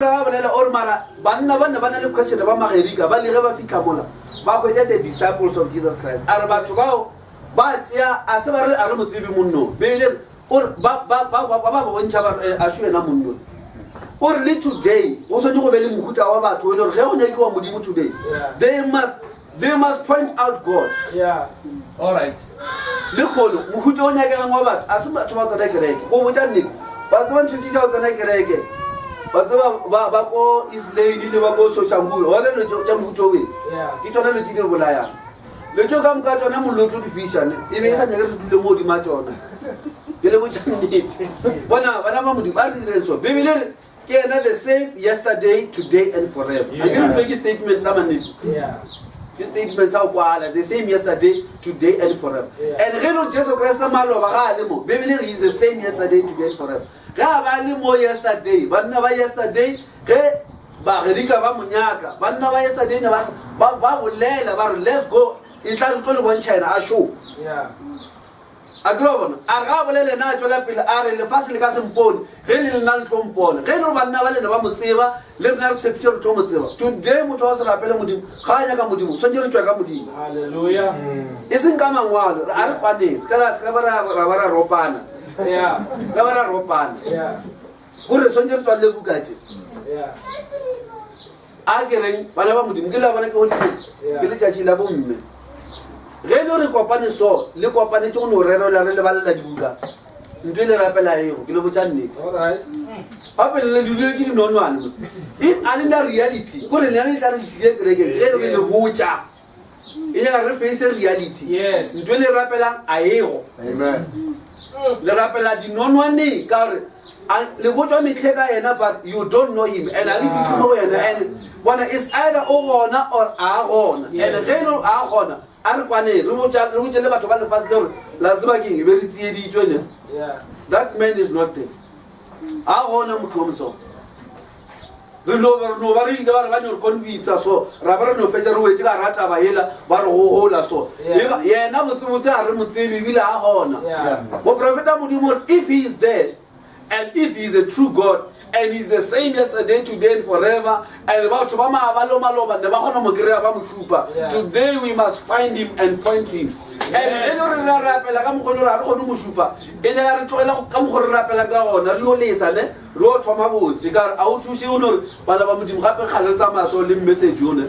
Ka bolela o re mara banna ba ne ba na le question ba Magerika ba le ge ba fihla mola ba hwetša the disciples of Jesus Christ a re batho bao ba tšea a se ba re a re mo tsebe monno Bibele o re ba ba ba ba ba bontšha ba re a sho yena monno o re le today go swanetše go be le mohuta wa batho e le gore ge go nyakiwa modimo today they must They must point out God. Yeah. All right. Le kgono, mohuta o nyakegang wa batho, a se batho ba tsena kereke. Go botša nnete, ba tseba ntho tše tša go tsena kereke. Ba tseba ba ba ko East Lane le ba ko Soshanguve. Wa le tša mohuta o Yeah. Ke tšona le tše di re bolayang. Le tšeo ka moka tšona mollo o tlo di fiša ne. E be e sa nyake re dule mo godima tšona. Ke le botša nnete. Bona bana ba Modimo ba re direng so. Bibele e re Ke yena the same yesterday, today and forever. A ke re ke statement sa mannete. Ke statement sa go kwala the same yesterday, today and forever. And ge le Jesu Kriste maloba ga a le mo, Bibele re is the same yesterday, today and forever. Ge a ba le mo yesterday, banna ba yesterday ge Bagerika ba mo nyaka, banna ba yesterday ne ba ba ba bolela ba re let's go, e tla re tlo le bontšha yena a show. Yeah. A ke re wa bona? A re ga a bolele ena a tšwela pele a re, Lefase le ka se mpone, ge le lena le tlo mpona. Ge e le gore banna ba lena ba mo tseba, le rena re tshepiše re tlo mo tseba. Today motho wa se rapele Modimo, ga a nyaka Modimo, swanetše re tšwe ka Modimo. Hallelujah. E seng ka mangwalo, a re kwaneng, se ka ra se ka ba ra ra ba ra ropana. Yeah. Ka ba ra ropana. Yeah. Gore swanetše re tswalele buka tše. Yeah. A ke reng, bana ba Modimo, ke la bona ke holiday, ke letšatši la bomme. Ge e le re kopane so, le kopanetše go no rerela re lebalela dibuka, ntho e le rapela ego, ke le botša nnete. Gape le dulile ke dinonwane mos. If a le na reality, kore lena le tla re tlile kerekeng, ge re le botša, e nyaka re face reality. Ntho e le rapelang a ego. Le rapela dinonwaneng ka gore le botšwa metlhe ka yena but you don't know him and a le fitlhe mo go yena and bona is either o gona or a gona and ge e le a gona a re kwaneng re botše le batho ba lefase le gore la tseba keng e be re tsieditswe ne that man is not there a gona motho wa motsonga Re no re no ba re ile ba re ba no re convincer so, ra ba re no fetša re wetše ka ra taba yela, ba re gogola so. Eba yena botsebotse a re mo tsebe ebile a gona. Moprofeta Modimo o re if he is there and if he is a true God and he is the same yesterday, today and forever and batho ba maabalo maloba ne ba kgona mo kry-a ba mo šupa. Today we must find him and point to him. And e le gore re a rapela ka mokgwa e le gore ga re kgone mo šupa, e nyaka re tlogela ka mokgwa re rapela ka gona re yo lesa ne. Re o thoma botse ka gore a o thuše o no re bana ba modimo gape kgale re tsamaya so le message one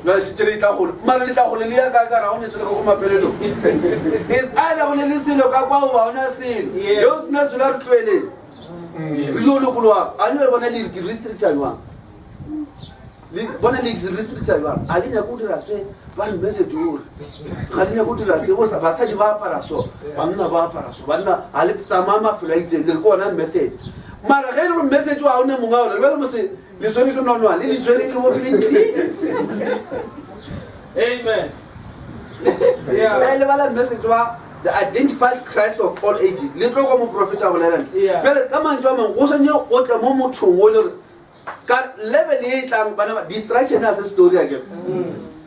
jale šetse re tla gole mara le tla gole le ya kae ka re ga o ne selo ka ko mafelelong is either go ne le selo ka kwa goba ona selo le o sena selo a re tloeleng re jo lokologang a le bona le ke restricta jwang bona le restricta jwang a le nyako go dira se ba re message ore ga le nyako go dira se basadi ba apara so banna ba apara so banna ga le tsamaya mafelo a itseng le re ke ona message mara ge e le gore message wa o ne mongwe wa one bjale mose le tshwere ke nonwane le tshwere le bofile Amen. Yeah. lebala message wa the identifies Christ of all ages le tlo go moprofeta bolela ntho bjale ka mantšu a mangwe go swanetse o tle mo mothong o le gore Ka level ye e tlang bana ba distraction a se story akere.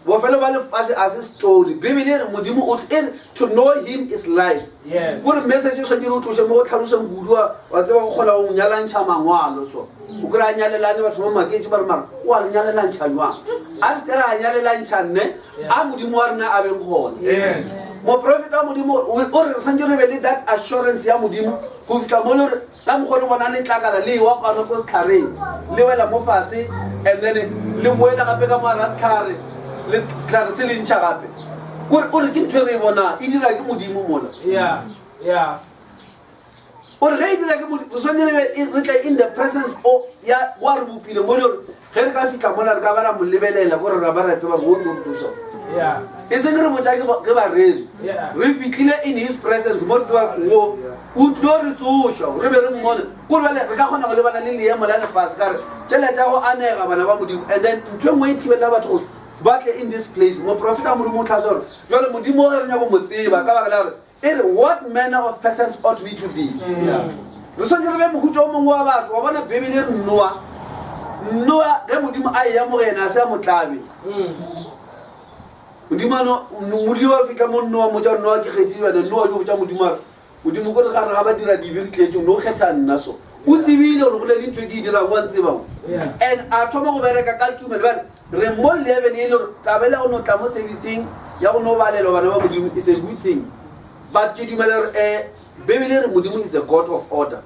Bofelo ba lefase a se story. Bibele e re Modimo o e re to know him is life. Yes. Gore message o swanetše o tloše mo go tlhaloseng kudu wa wa tseba go kgona go nyalantšha mangwalo so. O kry a nyalelane batho ba maketše ba re mara o a le nyalelantšha jwang? A se ke ra nyalelantšha nne a Modimo wa rena a beng gona. Yes. Moprofeta wa Modimo o o re re swanetše re be le that assurance ya Modimo go fihla mo le gore Ka mokgwa re bona letlakala le ewa kwano ko setlhareng, le wela mo fase, and then le boela gape ka moara setlhare, le setlhare se le ntšha gape. Kore o re ke ntho e re e bonang, e dira ke Modimo mola. Yeah, yeah. O re ge e dira ke Modimo, re swanetše re be re tle in the presence o ya wa re bopile mo le gore Ge re ka fihla mola re ka ba ra mo lebelela gore ra ba ra tseba gore o tlo re tsoša. E seng re botša ke bareri. Re fihlile in his presence mo re tseba wo o tlo re tsoša re be re mmone. Kore bjale re ka kgona go lebana le leemo la lefase ka re tšela tša go anega bana ba Modimo. And then ntho e nngwe e thibelela batho gore ba tle in this place. Moprofeta wa Modimo o tlhalosa gore jwale Modimo ge re nyaka go mo tseba ka baka la gore E re, What manner of persons ought we to be? Re swanetše re be mohuta o mongwe wa batho. Wa bona, Bibele e re Noa, Noa, ge Modimo a eya mo go yena, a se a mo tlabe. Modimo a no, Modimo a fihla mo Noa, mmotša gore Noa ke kgethile wena. Noa yo botša Modimo a re, Modimo ko re gare ga ba dira dibe re tletše, o no kgetha nna so. O tsebile gore go ne le ntho e ke e dirang, wa ntseba o. And a thoma go bereka ka tumelo. Bjale re mo level e le gore taba ele ya go no tla mo serviceng ya go no balelwa bana ba Modimo is a good thing. But ke dumela gore um Bibele e re Modimo is the God of order.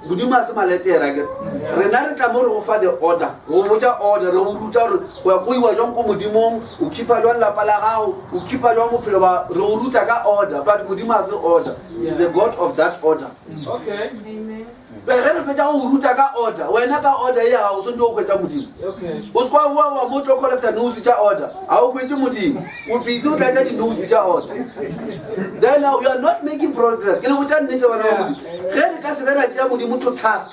Modimo a se maletere akere. Rena re tla mo re go fa the order, go botša order, re go ruta gore go ya go iwa jwang ko Modimong, o keepa jwang lapa la gago, o keepa jwang bophelo ba, re go ruta ka order. But Modimo a se order, is the God of that order. Okay. Bjale ge re fetša go go ruta ka order, wena ka order ye ya gago o swantše go hwetša Modimo. Okay. O se kwa boa wa mo tlo collecta notes tša order, ga o hwetše Modimo. O busy o tlatša di-notes tša order. Then now you are not making progress. Ke le botša nnete bana ba Modimo. Ge re ka se be ra tšea Modimo to task,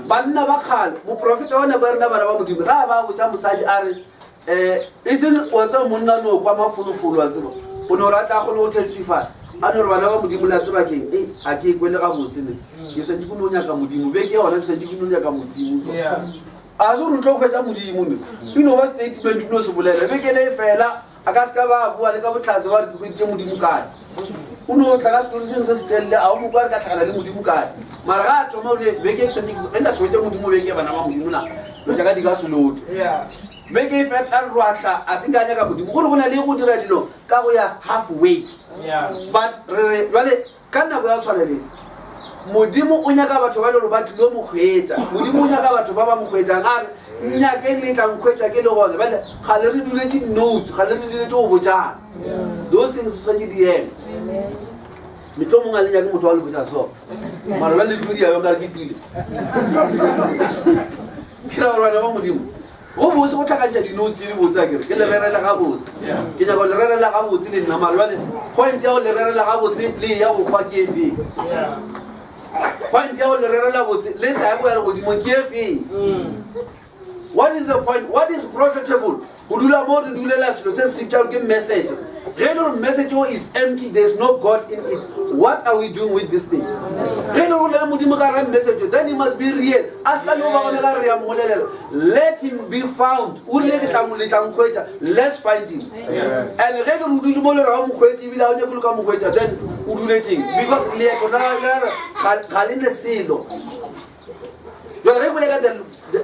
banna ba kgale, moprofeta wa nako ya rena bana ba Modimo, ga a ba botša mosadi a re, um e seng wa tseba monna no kwa mafolofolo wa tseba o no rata a kgone go testify a no re bana ba modimo la tseba keng e a ke kwele gabotse ne ke swantse ke no nyaka modimo beke gona ke swantse ke no nyaka modimo so a se gore o tlo kgwetsa modimo ne e no ba statement o no se bolela beke le e fela a ka se ka ba bua le ka botlhatse ba re ke hweditše modimo kae o no tla ka setori sengwe se se telele a o mokwa re ka tlhakana le modimo kae mara ga a thoma ore beke ke swanetse ge nka se hwetše modimo beke bana ba modimo na lo tša ka di ka selote beke e fetla rwahla a se ka nyaka modimo gore go na le go dira dilo ka go ya half way but re re jale Ka nako ya go tshwana le Modimo o nyaka batho ba le gore ba tlilo mo hwetša. Modimo o nyaka batho ba ba mo hwetšang. A re, Nnyakeng le tla nkhwetša ke le gona. Bjale ga le re duletše di-notes, ga le re duletše go botšana. Those things tshwanetse di eme. Metlo mongwe a le nyake motho wa le botša so. Mara bjale le tlo di ya ka re ke tile. Ke ra gore bana ba Modimo. Go bose go tlhakantšha di-notes tše di botse akere ke le rerela gabotse ke nyaka go le rerela gabotse le nna mare bjale point ya go le rerela gabotse le ya go kgwa ke e feng point ya go le rerela botse le sa ya go ya legodimong ke e feng what is the point what is profitable go dula mo re dulela selo se se bjalo ke message ge e le gore message o is empty there is no god in it what are we doing with this thing ge e le gore le modimo ka ra message then he must be real a se ka le o ba gone ka re ya mmolelela let him be found o rile ke tla le tla nkhwetša let's find him and ge e le gore o dutse mo le re ga o mokgwetše ebile ga o nyake le ka mokgwetša then o duletseng because leeto ga le ne selo jale ge bole ka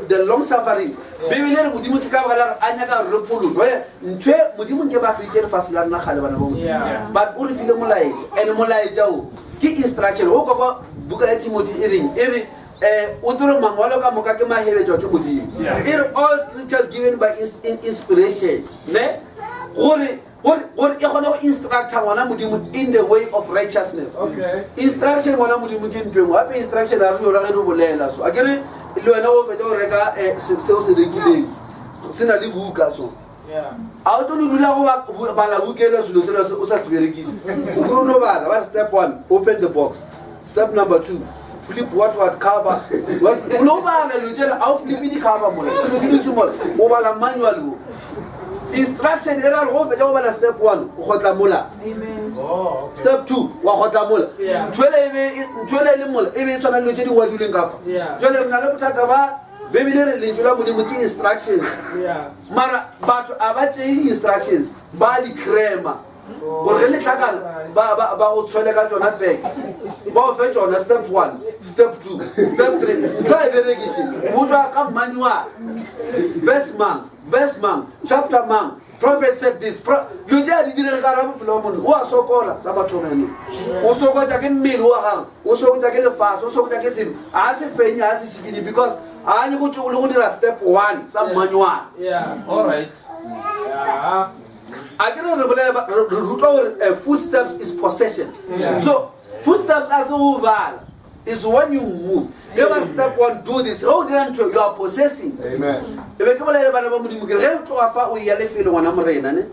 the long suffering bibele e re modimo ke ka baka la gore a nyaka re phološwa ntho e modimo nke ba feditše lefase la rena gale bana ba modimo but o re file molaetša and molaetša o ke instruction o kwa kwa buka ya timothy e reng e re um o tsere mangwalo ka moka ke maheletswa ke modimo e re all scriptures given by inspiration ne gore gore gore e kgone go instructa ngwana modimo in the way of righteousness okay. instruction ngwana modimo ke ntho engwe gape instruction a re yora ge re bolela so a kere le wena o fetsa go reka eh, seo se rekileng se na le buka so a o tlo no dula go bala buka ele selo sela o sa se berekise o kore o no bala ba step one open the box step number two flip what what cover o no bala dilo tsela a o flipe di-cover mola selo se dutse mola o bala manual o instruction e ra gore go fetsa go bala step one o kgotla mola oh, step two wa kgotla mola ntho ele e le mola e be e tshwana le dilo tse di ngwadilweng ka fa jale re na le bothata ba bebile re lentso la modimo ke instructions mara batho a ba tseye di-instructions ba di crema gore ge letlakala ba go tshwele ka tsona back ba o fe tsona step one step two step three ntho a e berekiše o botswa ka manual verse mang verse mang chapter mang prophet said this dilo tse a di direge ka ra bophelo wa monna o a sokola sa mathomo ene o sokotsa ke mmele wa gago o sokotsa ke lefatshe o sokotsa ke selo a se fenye a se šikinye because a nye go le go dira step one sa manual all right yeah. A ke re re bolela re rutwa gore eh, footsteps is possession. Yeah. So footsteps a se go bala is when you move. Ge ba step one do this. Ge o dira ntho you are possessing. Amen. E be ke bolele bana ba modimo ke re ge o tloga fa o ya lefelo ngwana morena ne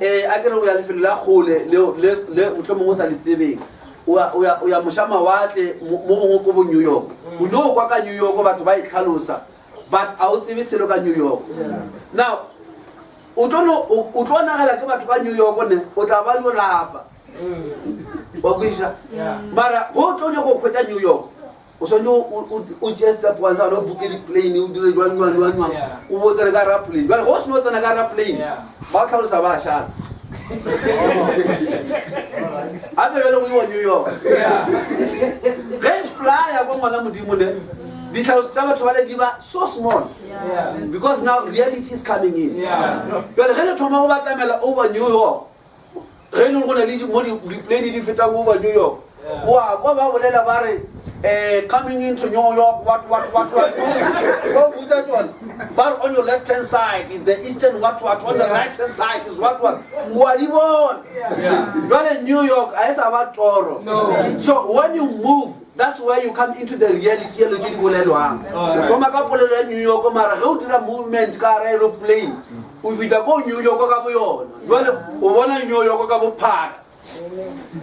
eh a ke re o ya lefelo la kgole le le le mohlomongwe o sa le tsebeng o ya o ya o ya moša mawatle mo mo gongwe ko bo New York o no kwa ka New York batho ba e tlhalosa but a o tsebe selo ka New York now O tlo no, o, o tlo nagela ke batho ba New York ne, o tla ba yo lapa. Wa kwešiša? Mara go tlo nyako go hwetša New York, o swanetše o, o, o tšee step one sa gona o booke di-plane, o dire jwang, jwang, jwang, jwang, o bo o tsene ka gara plane. Bjale ge o seno tsena ka gara plane, ba o tlhalosa ba šala. Gape bjale go iwa New York. Ge. flya kwa ngwana modimo ne ditlhaloso tsa batho ba le di ba so small because now reality is coming in jale ge le thoma go batamela over new york ge e le go na le mo di-plane di fetang over new york wa kwa ba bolela ba re um coming into new york what what what what o botsa tsone ba re on your left hand side is the eastern what what on the right hand side is what what wa di bona jale new york a e sa ba toro so when you move that's where you come into the reality ya lo tse di bolelwang o thoma ka polelo ya new york mara ge o dira movement ka gara aeroplane o fihla ko new york ka bo yona jale o bona new york ka bophara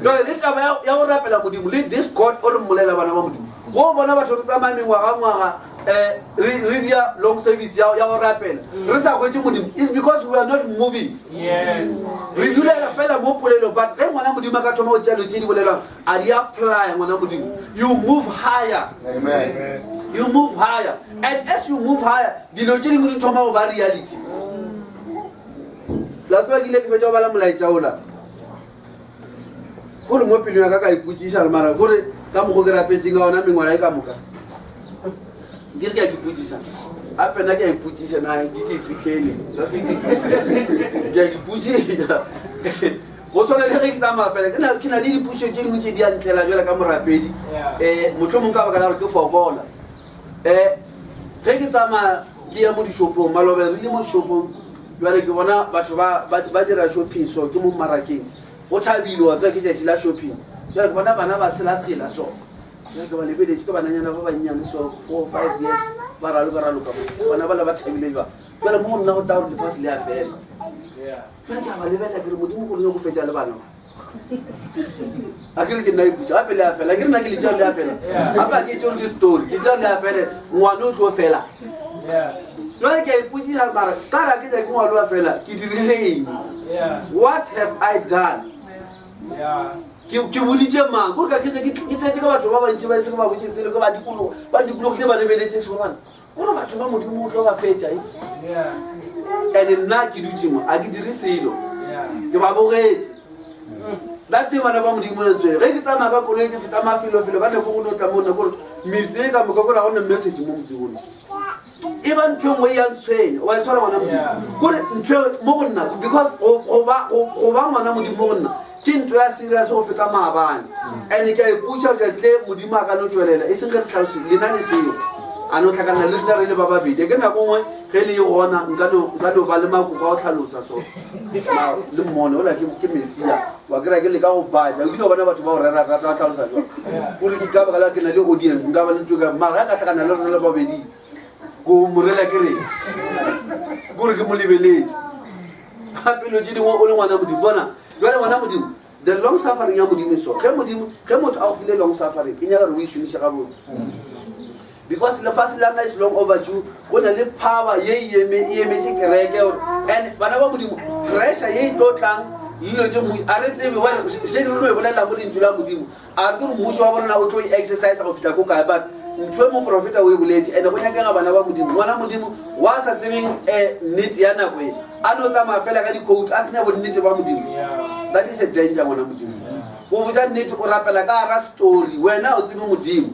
jale le taba ya go rapela modimo le this god o re mmolela bana ba modimo go bona batho re tsamaya mengwagangwaga um re dia long service ya go rapela re sa hwetse modimo is because we are not moving re dulela fela mo polelong but ge ngwana modimo a ka thoma go tšea dilo tse di bolelwang a di apply ngwana modimo you move higher Amen. you move higher and as you move higher dilo tše dingwe di thoma go ba reality la tseba ke ile ke fetša go bala molaetša ola gore mo pelong ya ka ka ipotsiša re mara gore ka mokgo ke rapetseng ka ona mengwaga e ka moka ke re ke a kipotsiša gape nna ke a ipotsiša na ke ke iphitlhele ke a ipotsiša go tshwana le ge ke tsamaya fela ke na le dipotso tse dingwe tse di a ntlela jale ka morapedi um motlho mongwe ka baka la gore ke fokola um ge ke tsamaya ke ya mo dishopong malobe re le mo dishopong jale ke bona batho ba dira shopping so ke mo mmarakeng go thabile wa tseba ke tšatši la shopping jale ke bona bana ba tshela-tshela so jale ke ba lebeletse ke bananyana ba bannyane so four five years ba raloka raloka mo bona bale ba thabile jang jale mo go nna go taya gore lefatshe le a fela Jwale ke a ba lebelela ke re modimo go le go fetša le bana a ke re ke nna iputša gape le a fela ke re nna ke letša le a fela gape a ke tse gore ke story ke tša le a fele ngwane o tlo fela jale ke a ipotsiša mara ka ra ke ja ke ngwane wa fela ke dirile eng what have i done ke boditše mang kore ka ke tletse ka batho ba bantši ba e se ke ba botse selo ke ba dikologo ba dikologile ba lebeletse sego bana Gore batho ba Modimo o tlo ba fetša e. And nna ke dutše mo, a ke dire selo. Ke ba bogetše. That day bana ba Modimo le tswele. Ge ke tsamaya ka koloi ke feta mafelofelo ka nako go no tla mo nna gore metse e ka moka kore ga go na message mo motseng ono. E ba ntho e nngwe ya ntshwenya. Wa e tshwara ngwana Modimo. Kore ntho e mo go nna because go ba ngwana Modimo mo go nna ke ntho ya serious go feta maabane and ke a ipotša gore tle modimo a ka no tswelela e seng ge re tlhalose lena le seo a no tlhakanna le rena re le ba babedi ke nako nngwe ge le e gona nka no ba le makoko a go tlhalosa so le mmone ola ke mesia wa kry-a ke leka go baja o kile wa bona batho ba go rera rata ba tlhalosa jang gore ke ka baka la ke na le audience nka ba le ntho ka mara a ka tlhakana le rena le babedi ko morela ke reng kore ke mo lebeletse gape dilo tse dingwe o le ngwana modimo bona jale ngwana modimo the long suffering ya modimo so ge modimo ge motho a go file long suffering e nyaka gore o e šomiše gabotse because lefatshe la nna is long overdue go na le power ye e e emetse kereke gore and bana ba modimo pressure ye e tlo tlang le dilo tse a re tsebe well se re lo e bolelela mo lentšu la modimo A re tsebe mmušo wa borena o tlo e exercise go fihla ko kae, but ntho e moprofeta o e boletše, and go nyakega bana ba Modimo. Ngwana Modimo wa sa tsebeng um nnete ya nako e, a no tsamaya fela ka di-coat a sena bonnete ba Modimo. That is a danger, ngwana Modimo. O botša nnete, o rapela ka gara story, wena o tsebe Modimo.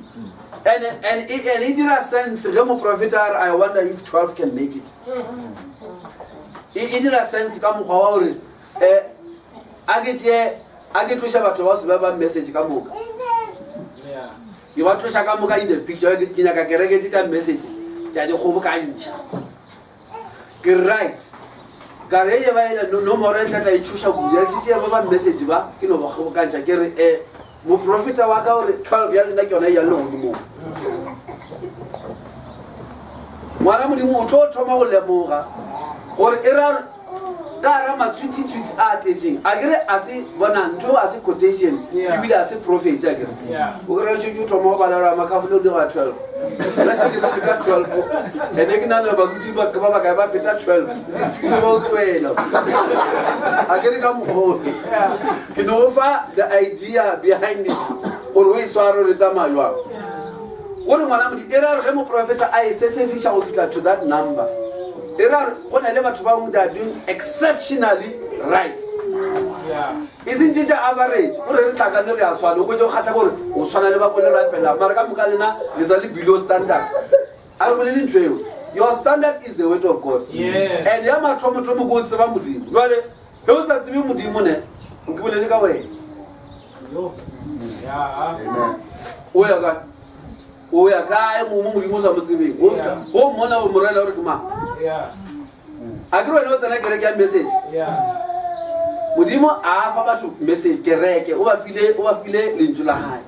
And, and, and e dira sense ge moprofeta a re, I wonder if 12 can make it. E, e dira sense ka mokgwa wa gore um a ke tšee a ke tloša batho ba se ba ba message ka moka ke ba tloša ka moka in the picture ke nyaka kereke tse tša message ke a di kgobokantšha ke right ka re ye ba ele nomoro e tlatla e tšhoša kudu ya tse ba ba message ba ke no ba kgobokantšha ke re um moprofeta wa ka gore 12 ya lena ke yona e yang legodimong ngwana modimo o tlo thoma go lemoga gore e ra ka gara matswititswiti a a tletseng a kere a se bona ntho a se quotation ebile a se prophecy a kere o kry šetse o thoma go bala ra makafole o dira 12 nna šetse re feta 12 ene ke nana baruti ba ba bakae ba feta 12 o ba o tloela a kere ka mokgwa ke no go fa the idea behind it gore o e tshware re tsamaya jwang gore ngwana modimo e ra re ge moprofeta a e sesefiša go fihla to that number e ra re go na le batho ba bangwe they are doing exceptionally right. E seng tše tša average o re re tlakane re a tshwana o kwetse o kgatha gore o tshwana le ba ko le rapelang mara ka moka lena le sa le below standard a re bolele ntho eo your standard is the word of god Yes. and ya mathomothomo ko o tseba modimo jale ge o sa tsebe modimo ne o ke bolele ka wena Yo. Yeah. o ya kae o ya kae mo mo modimo o sa mo tsebeng o fitlha o mmona o morela gore ke mang Yeah. a ke re wena o tsena kereke ya message Yeah. modimo a fa batho message kereke o ba file o ba file lentšu la gae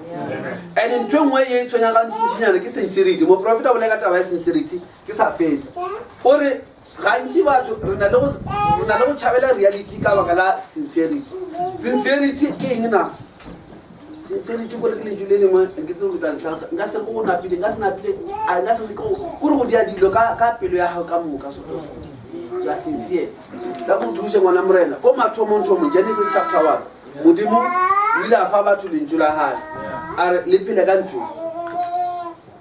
and ntho e nngwe ye e tshwenyang gantšintšinyana ke sincerity moprofeta o bolela ka taba ya sincerity ke sa fetša o re gantši batho re na le go re na le go tšhabela reality ka baka la sincerity sincerity ke eng na sincerity kore ke lentšu le lengwe ke tsebe ke tla le tlhalosa nka se re go napile nka se napile a nka se re ke go kore go dia dilo ka ka pelo ya gago ka moka soto you are sincere tla go thuše ngwana morena ko mathomong thomong genesis chapter 1 modimo o ile a fa batho lentšu la gae a re le phele ka ntho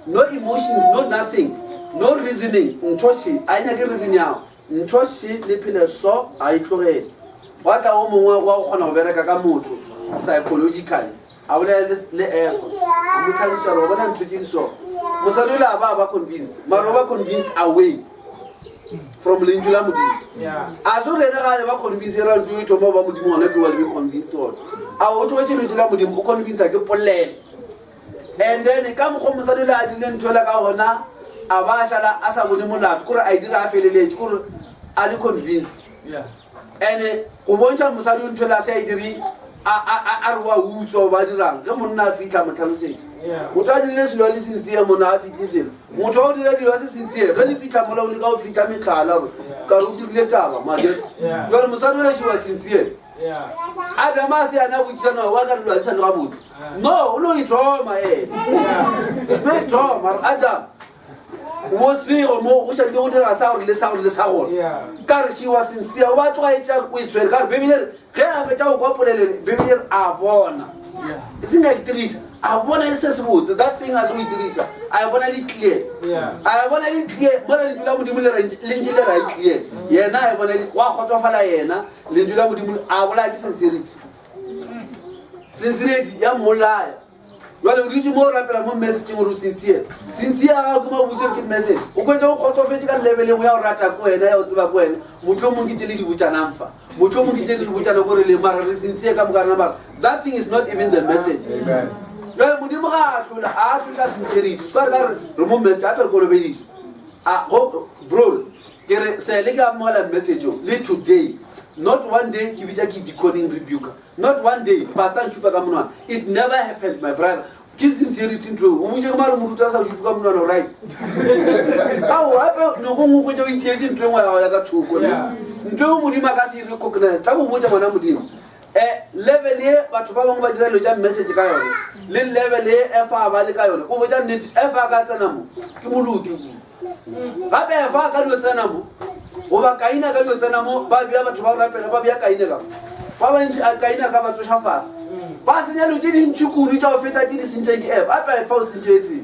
no emotions no nothing no reasoning ntho še a e nyake reason yago ntho še le phele so a e tlogele wa tla o mongwe wa go kgona go bereka ka motho psychologically a bolela le efa a mo tlhalosetša gore bona ntho ke di so mosadi o le a ba a ba convinced mara o ba convinced away from lentšu la modimo Yeah. a se gore ene ga a ba convince ra ntho e thoma go ba modimo gona ke wa le be convinced gona a o tlogetse lentšu la modimo o convince ke polelo and then ka mokgwa mosadi o le a dirile ntho la ka gona a ba a šala a sa bone molato kore a e dira a feleletše kore a le convinced Yeah. and go bontšha mosadi o ntho le a se a e dire a re wa utswa o ba dirang ge monna a fitlha mo tlhalosetše Yeah. motho a dirile selo a le sincere monna a fitlhe selo motho wa o dira dilo a se sincere ge le fitlha mola o leka go fitlha metlhala gore ka re o dirile taba made Yeah. jale mosadi o le she was sincere Yeah. adama a se yana a botšišana wa ka dilo a di sa le gabotse no o no ithoma ene Yeah. no ithoma re adam wo sego mo go šadile go dira sa gore le sa gore le sa gore Yeah. ka re she was sincere o ba tloga e tša o e tshwere ka re bebele re ge a fetša go kwa polelele bebele re a bona Yeah. e seng ka itiriša a bona e se se botse that thing a se go itiriša a e bona le clear Yeah. a e bona le clear mola lentšu la modimo le lentše le ra e clear yena a e bona wa kgotsofala yena lentšu la modimo a bolaya ke sincerity sincerity ya mmolaya jale o dutse mo o rapela mo messageng gore o sincere sincere ga ke mo o botse gore ke message o kwetse o kgotsofetse ka level engwe ya go rata ko wena ya go tseba ko wena motlho mongwe ke tse le di botsanang fa motlho mongwe ke tse le di botsana kore le mara re sincere ka moka rena mara that thing is not even the message jale modimo ga a tlola a atlole ka sincerity se ka re ka re re mo message gape re kolobeditswe a go bro ke re sele ke amogela message o le today not one day ke bitša ke deconing rebuker not one day pastor nšupa ka monwana it never happened my brother ke sincerity ntho eo o botse ke mare moruti a sa šupe ka monwana right ao gape nako nngwe kwetse o itšeetse ntho e nngwe ya gago ya ka thoko ne Yeah. ntho eo modimo a ka se e recognize tla go botsa ngwana modimo um level ye batho ba bangwe ba dira dilo tša message ka yone le level ye efa a ba le ka yone o botsa nnete efa a ka tsena mo ke moloki kudu gape efa a ka dio tsena mo goba kaina ka dio tsena mo ba bja batho ba go rapela ba bja kaine ka ba bantši a kaina ka ba tsoša fase ba senya dilo tše dintši kudu tša go feta tše di sentšeng ke efa gape efa o sentšetse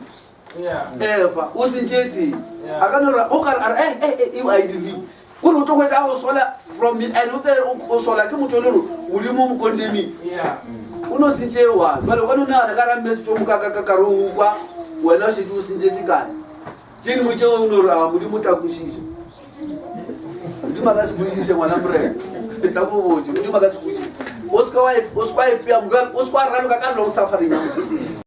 Yeah. efa o sentšetse Yeah. a ka no re o ka re a re eh eh eh eo a e dirile kore o tlo hwetša a go sola from me and o tsere o sola ke motho e le gore modimo o mo condemning Yeah. o no sentše one jale o ka no nagana ka ra message o mokakakaka re o kwa wena o šetse o sentšetse kae tše dingwe tše o no re a modimo o tla kwešiša modimo a ka se kwešiše ngwana morena e tla ko botse modimo a ka se kwešiše o seka wa e- o seka wa ipea mojale o seka wa raloka ka long suffering ya modimo.